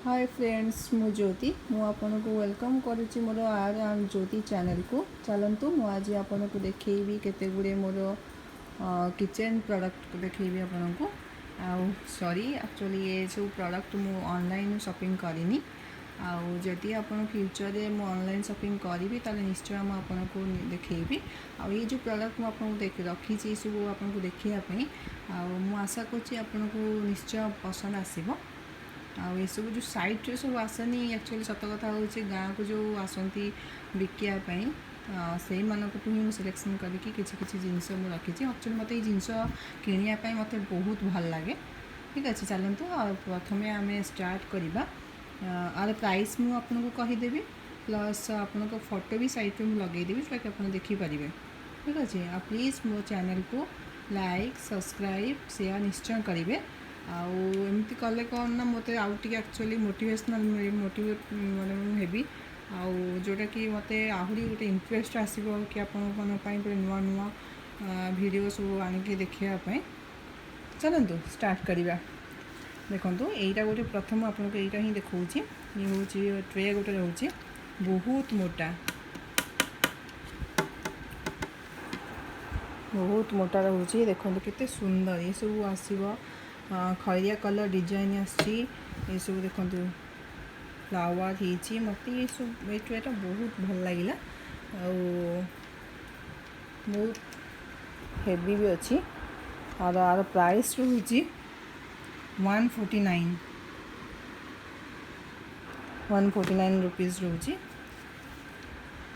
ହାଏ friends, ମୁଁ ଜ୍ୟୋତି। ମୁଁ ଆପଣଙ୍କୁ welcome କରୁଛି ମୋର ଆର୍ ଆଣ୍ଡ ଜ୍ୟୋତି ଚ୍ୟାନେଲକୁ। ଚାଲନ୍ତୁ, ମୁଁ ଆଜି ଆପଣଙ୍କୁ ଦେଖେଇବି କେତେ ଗୁଡ଼ିଏ ମୋର କିଚେନ୍ ପ୍ରଡ଼କ୍ଟ ଦେଖେଇବି ଆପଣଙ୍କୁ। ଆଉ ସରି, ଆକ୍ଚୁଆଲି ଏ ସବୁ ପ୍ରଡ଼କ୍ଟ ମୁଁ ଅନଲାଇନ୍ ସପିଂ କରିନି। ଆଉ ଯଦି ଆପଣ ଫ୍ୟୁଚରରେ ମୁଁ ଅନଲାଇନ୍ ସପିଂ କରିବି, ତାହେଲେ ନିଶ୍ଚୟ ମୁଁ ଆପଣଙ୍କୁ ଦେଖେଇବି। ଆଉ ଏଇ ଯେଉଁ ପ୍ରଡ଼କ୍ଟ ମୁଁ ଆପଣଙ୍କୁ ରଖିଛି ଏସବୁ ଆପଣଙ୍କୁ ଦେଖେଇବା ପାଇଁ, ଆଉ ମୁଁ ଆଶା କରୁଛି ଆପଣଙ୍କୁ ନିଶ୍ଚୟ ପସନ୍ଦ ଆସିବ। ଆଉ ଏସବୁ ଯେଉଁ ସାଇଟ୍ରେ ସବୁ ଆସେନି, ଆକ୍ଚୁଆଲି ସତ କଥା ହେଉଛି ଗାଁକୁ ଯେଉଁ ଆସନ୍ତି ବିକିବା ପାଇଁ, ସେଇମାନଙ୍କଠୁ ହିଁ ମୁଁ ସିଲେକ୍ସନ୍ କରିକି କିଛି କିଛି ଜିନିଷ ମୁଁ ରଖିଛି। ଆକ୍ଚୁଆଲି ମୋତେ ଏଇ ଜିନିଷ କିଣିବା ପାଇଁ ମୋତେ ବହୁତ ଭଲ ଲାଗେ। ଠିକ୍ ଅଛି, ଚାଲନ୍ତୁ ଆଉ ପ୍ରଥମେ ଆମେ ଷ୍ଟାର୍ଟ କରିବା। ଆର ପ୍ରାଇସ୍ ମୁଁ ଆପଣଙ୍କୁ କହିଦେବି, ପ୍ଲସ୍ ଆପଣଙ୍କ ଫଟୋ ବି ସାଇଟ୍ରେ ମୁଁ ଲଗେଇଦେବି, ଯେଉଁଟାକି ଆପଣ ଦେଖିପାରିବେ। ଠିକ୍ ଅଛି। ଆଉ ପ୍ଲିଜ୍ ମୋ ଚ୍ୟାନେଲକୁ ଲାଇକ୍, ସବସ୍କ୍ରାଇବ୍, ସେୟାର ନିଶ୍ଚୟ କରିବେ। ଆଉ ଏମିତି କଲେ କ'ଣ ନା ମୋତେ ଆଉ ଟିକେ ଆକ୍ଚୁଆଲି ମୋଟିଭେସନାଲ୍ ମୋଟିଭେଟ୍ ମାନେ ମୁଁ ହେବି, ଆଉ ଯେଉଁଟାକି ମୋତେ ଆହୁରି ଗୋଟେ ଇଣ୍ଟରେଷ୍ଟ ଆସିବ କି ଆପଣଙ୍କ ପାଇଁ ଗୋଟେ ନୂଆ ନୂଆ ଭିଡ଼ିଓ ସବୁ ଆଣିକି ଦେଖିବା ପାଇଁ। ଚାଲନ୍ତୁ ଷ୍ଟାର୍ଟ କରିବା। ଦେଖନ୍ତୁ, ଏଇଟା ଗୋଟେ ପ୍ରଥମ ଆପଣଙ୍କୁ ଏଇଟା ହିଁ ଦେଖାଉଛି। ଇଏ ହେଉଛି ଟ୍ରେ ଗୋଟେ ରହୁଛି, ବହୁତ ମୋଟା, ବହୁତ ମୋଟା ରହୁଛି। ଦେଖନ୍ତୁ କେତେ ସୁନ୍ଦର ଏସବୁ ଆସିବ। ଖଇରିଆ କଲର୍ ଡିଜାଇନ୍ ଆସିଛି ଏସବୁ। ଦେଖନ୍ତୁ, ଫ୍ଲାୱାର୍ ହେଇଛି। ମୋତେ ଏସବୁ ଏଇ ଟ୍ରେଟା ବହୁତ ଭଲ ଲାଗିଲା ଆଉ ବହୁତ ହେଭି ବି ଅଛି। ଆଉ ଆର ପ୍ରାଇସ୍ ରହୁଛି 149, 149 rupees ରହୁଛି।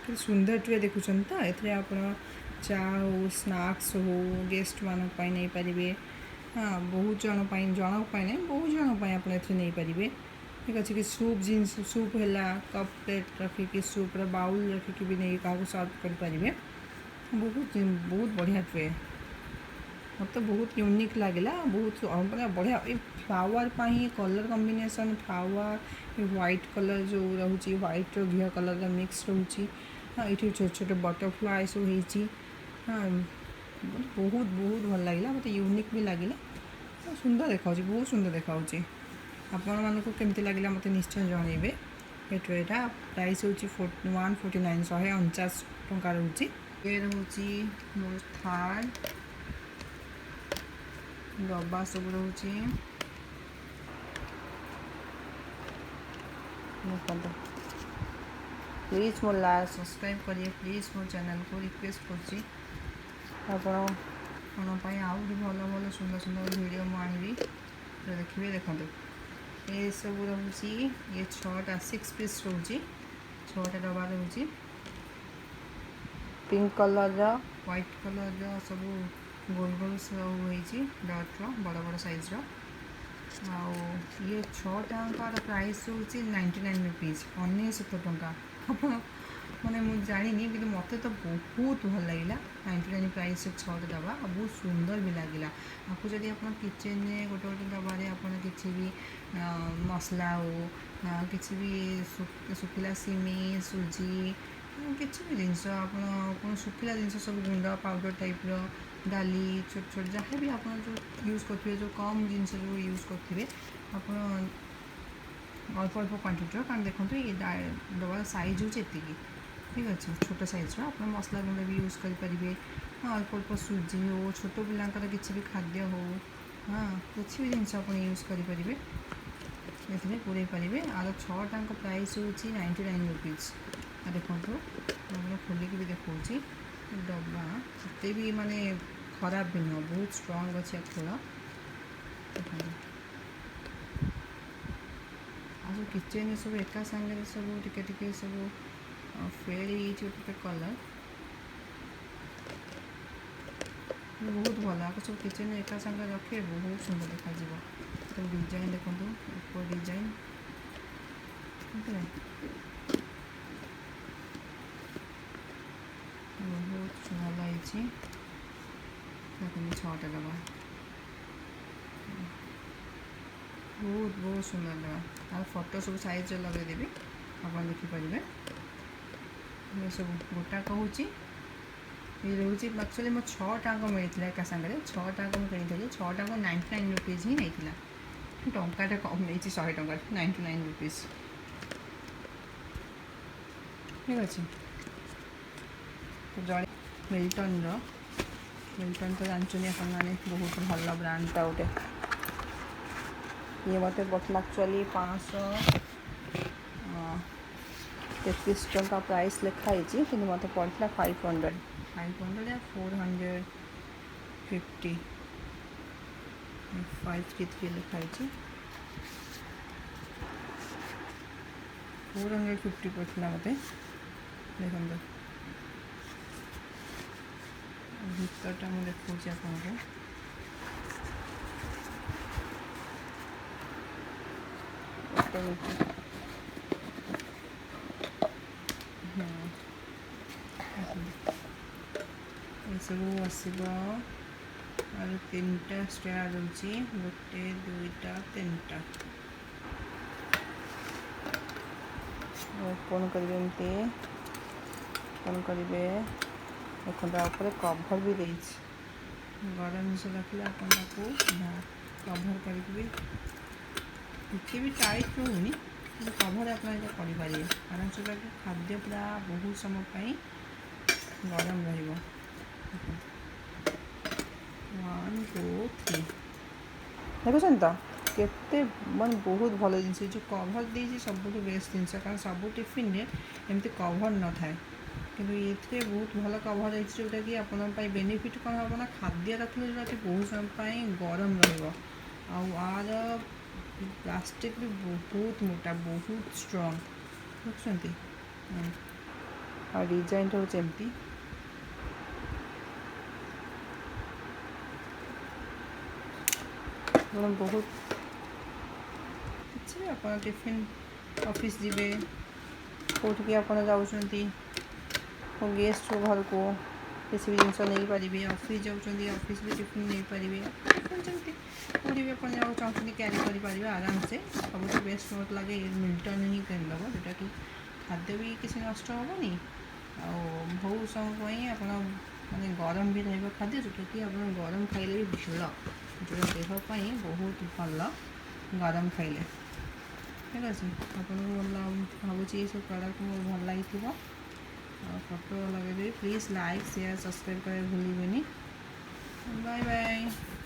କେତେ ସୁନ୍ଦର ଟ୍ରେ ଦେଖୁଛନ୍ତି ତ? ଏଥିରେ ଆପଣ ଚା ହଉ, ସ୍ନାକ୍ସ ହଉ, ଗେଷ୍ଟମାନଙ୍କ ପାଇଁ ନେଇପାରିବେ। ହଁ, ବହୁତ ଜଣ ପାଇଁ, ଜଣଙ୍କ ପାଇଁ ନାହିଁ, ବହୁତ ଜଣଙ୍କ ପାଇଁ ଆପଣ ଏଥିରେ ନେଇପାରିବେ। ଠିକ୍ ଅଛି। କି ସୁପ୍ ଜିନିଷ, ସୁପ୍ ହେଲା, କପ୍ ପ୍ଲେଟ୍ ରଖିକି, ସୁପ୍ର ବାଉଲ୍ ରଖିକି ବି ନେଇ କାହାକୁ ସର୍ଭ କରିପାରିବେ। ବହୁତ ବହୁତ ବଢ଼ିଆ ଟ୍ରେ। ମୋତେ ବହୁତ ୟୁନିକ୍ ଲାଗିଲା, ବହୁତ ମାନେ ବଢ଼ିଆ। ଏ ଫ୍ଲାୱାର୍ ପାଇଁ କଲର୍ କମ୍ବିନେସନ୍, ଫ୍ଲାୱାର୍, ଏ ହ୍ୱାଇଟ୍ କଲର୍ ଯେଉଁ ରହୁଛି, ହ୍ୱାଇଟ୍ର ଘିଅ କଲର୍ର ମିକ୍ସ ରହୁଛି। ହଁ, ଏଇଠି ଛୋଟ ଛୋଟ ବଟରଫ୍ଲାଏ ସବୁ ହେଇଛି। ହଁ, ବହୁତ ବହୁତ ଭଲ ଲାଗିଲା ମୋତେ, ୟୁନିକ୍ ବି ଲାଗିଲା। ସୁନ୍ଦର ଦେଖାଉଛି, ବହୁତ ସୁନ୍ଦର ଦେଖାଉଛି। ଆପଣମାନଙ୍କୁ କେମିତି ଲାଗିଲା ମୋତେ ନିଶ୍ଚୟ ଜଣାଇବେ। ଏ ଟ୍ରେଟା ପ୍ରାଇସ୍ ହେଉଛି 149, 149 ଟଙ୍କା ରହୁଛି। ଏ ରହୁଛି ମୋର ଥାର୍ଡ଼ ଡବା ସବୁ ରହୁଛି। ଦେଖନ୍ତୁ, ପ୍ଲିଜ୍ ମୋ ସବସ୍କ୍ରାଇବ୍ କରିବେ ପ୍ଲିଜ୍ ମୋ ଚ୍ୟାନେଲକୁ, ରିକ୍ୱେଷ୍ଟ କରୁଛି। ଆପଣ ପାଇଁ ଆହୁରି ଭଲ ଭଲ ସୁନ୍ଦର ସୁନ୍ଦର ଭିଡ଼ିଓ ମୁଁ ଆଣିବି, ଦେଖିବେ। ଦେଖନ୍ତୁ, ଏସବୁ ରହୁଛି। ଇଏ ଛଅଟା, ସିକ୍ସ ପିସ୍ ରହୁଛି, ଛଅଟା ଡବା ରହୁଛି। ପିଙ୍କ କଲର୍ର, ହ୍ୱାଇଟ୍ କଲର୍ର ସବୁ ଗୋଲ ଗୋଲ ସବୁ ହେଇଛି, ଡଟ୍ର ବଡ଼ ବଡ଼ ସାଇଜ୍ର। ଆଉ ଇଏ ଛଅଟାଙ୍କର ପ୍ରାଇସ୍ ହେଉଛି 99 ରୁପିଜ୍, 99 ଟଙ୍କା। ଆପଣ ମାନେ ମୁଁ ଜାଣିନି, କିନ୍ତୁ ମୋତେ ତ ବହୁତ ଭଲ ଲାଗିଲା। 99 ପ୍ରାଇସ୍ ଛଅଟା ଡବା ଆଉ ବହୁତ ସୁନ୍ଦର ବି ଲାଗିଲା। ଆକୁ ଯଦି ଆପଣ କିଚେନ୍ରେ ଗୋଟେ ଗୋଟେ ଡବାରେ ଆପଣ କିଛି ବି ମସଲା ହଉ, କିଛି ବି ଶୁଖିଲା ସିମେଇ, ସୁଜି, କିଛି ବି ଜିନିଷ, ଆପଣ କ'ଣ ଶୁଖିଲା ଜିନିଷ ସବୁ, ଗୁଣ୍ଡ ପାଉଡ଼ର ଟାଇପ୍ର, ଡାଲି ଛୋଟ ଛୋଟ, ଯାହା ବି ଆପଣ ଯେଉଁ ୟୁଜ୍ କରୁଥିବେ, ଯେଉଁ କମ୍ ଜିନିଷ ଯେଉଁ ୟୁଜ୍ କରୁଥିବେ ଆପଣ ଅଳ୍ପ ଅଳ୍ପ କ୍ୱାଣ୍ଟିଟିର। କାରଣ ଦେଖନ୍ତୁ, ଏ ଡବାର ସାଇଜ୍ ହେଉଛି ଏତିକି। ଠିକ୍ ଅଛି, ଛୋଟ ସାଇଜ୍ର ଆପଣ ମସଲା ଗୁଣ୍ଡ ବି ୟୁଜ୍ କରିପାରିବେ। ହଁ, ଅଳ୍ପ ଅଳ୍ପ ସୁଜି ହଉ, ଛୋଟ ପିଲାଙ୍କର କିଛି ବି ଖାଦ୍ୟ ହଉ, ହଁ, କିଛି ବି ଜିନିଷ ଆପଣ ୟୁଜ୍ କରିପାରିବେ, ଏଥିରେ ପୂରେଇ ପାରିବେ। ଆର ଛଅଟାଙ୍କ ପ୍ରାଇସ୍ ହେଉଛି 99 ରୁପିଜ୍। ଆଉ ଦେଖନ୍ତୁ, ମୁଁ ଖୋଲିକି ବି ଦେଖାଉଛି। ଡବା ଏତେ ବି ମାନେ ଖରାପ ବି ନୁହଁ, ବହୁତ ଷ୍ଟ୍ରଙ୍ଗ ଅଛି ଆ ଖୋଳ। ଦେଖନ୍ତୁ, ଆଉ ସବୁ କିଚେନ୍ରେ ସବୁ ଏକା ସାଙ୍ଗରେ ସବୁ ଟିକେ ଟିକେ ସବୁ ଫେଡ଼୍ ହେଇଯାଇଛି ଗୋଟେ ଗୋଟେ କଲର୍। ବହୁତ ଭଲ। ଆକୁ ସବୁ କିଚେନ୍ରେ ଏକା ସାଙ୍ଗରେ ରଖିବେ, ବହୁତ ସୁନ୍ଦର ଦେଖାଯିବ। ସବୁ ଡିଜାଇନ୍ ଦେଖନ୍ତୁ, ଉପର ଡିଜାଇନ୍ ବୁଝିଲେ, ବହୁତ ଭଲ ହେଇଛି। ଦେଖନ୍ତୁ, ଛଅଟା ଡବା, ବହୁତ ବହୁତ ସୁନ୍ଦର ଡବା। ଆଉ ଫଟୋ ସବୁ ସାଇଜ୍ରେ ଲଗାଇଦେବି, ଆପଣ ଦେଖିପାରିବେ। ଏସବୁ ଗୋଟା କହୁଛି, ଇଏ ରହୁଛି। ଆକ୍ଚୁଆଲି ମୋ ଛଅଟାଙ୍କ ମିଳିଥିଲା ଏକା ସାଙ୍ଗରେ, ଛଅଟାଙ୍କ ମୁଁ କିଣିଥିଲି। ଛଅଟାଙ୍କ 99 ରୁପିଜ୍ ହିଁ ନେଇଥିଲା। ଟଙ୍କାଟା କମ୍ ନେଇଛି, 100 ଟଙ୍କା, 99 ରୁପିଜ୍। ଠିକ୍ ଅଛି। ତ ଜଣେ ମିଲ୍ଟନର, ମିଲ୍ଟନ ତ ଜାଣିଛନ୍ତି ଆପଣମାନେ, ବହୁତ ଭଲ ବ୍ରାଣ୍ଡଟା ଗୋଟେ। ଇଏ ମୋତେ ପଡ଼ିଥିଲା ଆକ୍ଚୁଆଲି 533 ଟଙ୍କା ପ୍ରାଇସ୍ ଲେଖା ହେଇଛି, କିନ୍ତୁ ମୋତେ ପଡ଼ିଥିଲା 500, 500, 450, 533 ଲେଖା ହେଇଛି। 450 ପଡ଼ିଥିଲା ମୋତେ। ଦେଖନ୍ତୁ, ଭିତରଟା ମୁଁ ଦେଖାଉଛି ଆପଣଙ୍କୁ। ଗୋଟେ ମିନିଟ୍। ଦେଖନ୍ତୁ, ଏସବୁ ଆସିବ। ଆଉ ତିନିଟା ଷ୍ଟାର ରହୁଛି, ଗୋଟେ, ଦୁଇଟା, ତିନିଟା। ଓପନ୍ କରିବେ, ଏମିତି ଓପନ୍ କରିବେ। ଦେଖନ୍ତୁ, ତା ଉପରେ କଭର୍ ବି ଦେଇଛି। ଗରମ ଜିନିଷ ରଖିଲେ ଆପଣ ତାକୁ କଭର୍ କରିକି ବି, ଟିକେ ବି ଟାଇଟ୍ ରହୁନି, କିନ୍ତୁ କଭର୍ ଆପଣ ଏଇଟା କରିପାରିବେ ଆରାମସେ। ତାକୁ ଖାଦ୍ୟ ପୁରା ବହୁତ ସମୟ ପାଇଁ ଗରମ ରହିବ। One, two, three. ଦେଖୁଛନ୍ତି ତ କେତେ ମାନେ ବହୁତ ଭଲ ଜିନିଷ। ଏ ଯେଉଁ କଭର୍ ଦେଇଛି, ସବୁଠୁ ବେଷ୍ଟ ଜିନିଷ, କାରଣ ସବୁ ଟିଫିନରେ ଏମିତି କଭର୍ ନଥାଏ, କିନ୍ତୁ ଏଥିରେ ବହୁତ ଭଲ କଭର୍ ହେଇଛି, ଯେଉଁଟାକି ଆପଣଙ୍କ ପାଇଁ ବେନିଫିଟ୍ କ'ଣ ହେବ ନା ଖାଦ୍ୟ ରଖିଲେ ଯେଉଁଟାକି ବହୁତ ସମୟ ପାଇଁ ଗରମ ରହିବ। ଆଉ ଆର ପ୍ଲାଷ୍ଟିକ୍ ବି ବହୁତ ମୋଟା, ବହୁତ ଷ୍ଟ୍ରଙ୍ଗ। ଦେଖୁଛନ୍ତି? ଆଉ ଡିଜାଇନଟା ହେଉଛି ଏମିତି। ଆପଣ ବହୁତ କିଛି ବି ଆପଣ ଟିଫିନ୍, ଅଫିସ୍ ଯିବେ, କେଉଁଠିକି ଆପଣ ଯାଉଛନ୍ତି, କେଉଁ ଗେଷ୍ଟ ଘରକୁ, କିଛି ବି ଜିନିଷ ନେଇପାରିବେ। ଅଫିସ୍ ଯାଉଛନ୍ତି, ଅଫିସ୍ ବି ଟିଫିନ୍ ନେଇପାରିବେ। ଆପଣ ଯେମିତି କେଉଁଠି ବି ଆପଣ ଯିବାକୁ ଚାହୁଁଛନ୍ତି, କ୍ୟାରି କରିପାରିବେ ଆରାମସେ। ସବୁଠୁ ବେଷ୍ଟ ମୋତେ ଲାଗେ ମିଲ୍ଟନ୍ ହିଁ କିଣିଦେବ, ଯେଉଁଟାକି ଖାଦ୍ୟ ବି କିଛି ନଷ୍ଟ ହେବନି ଆଉ ବହୁତ ସମୟ ପାଇଁ ଆପଣ ମାନେ ଗରମ ବି ରହିବ ଖାଦ୍ୟ, ଯେଉଁଟାକି ଆପଣ ଗରମ ଖାଇଲେ ବି ଭଲ, ଯେଉଁଟା ଦେହ ପାଇଁ ବହୁତ ଭଲ ଗରମ ଖାଇଲେ। ଠିକ୍ ଅଛି। ଆପଣଙ୍କୁ ଭଲ ଭାବୁଛି, ଏସବୁ ପ୍ରଡ଼କ୍ଟ ମୋର ଭଲ ଲାଗିଥିବ। ଆଉ ଫଟୋ ଲଗାଇଦେବି। ପ୍ଲିଜ୍ ଲାଇକ୍, ସେୟାର, ସବସ୍କ୍ରାଇବ୍ କରିବାକୁ ଭୁଲିବେନି। Bye bye.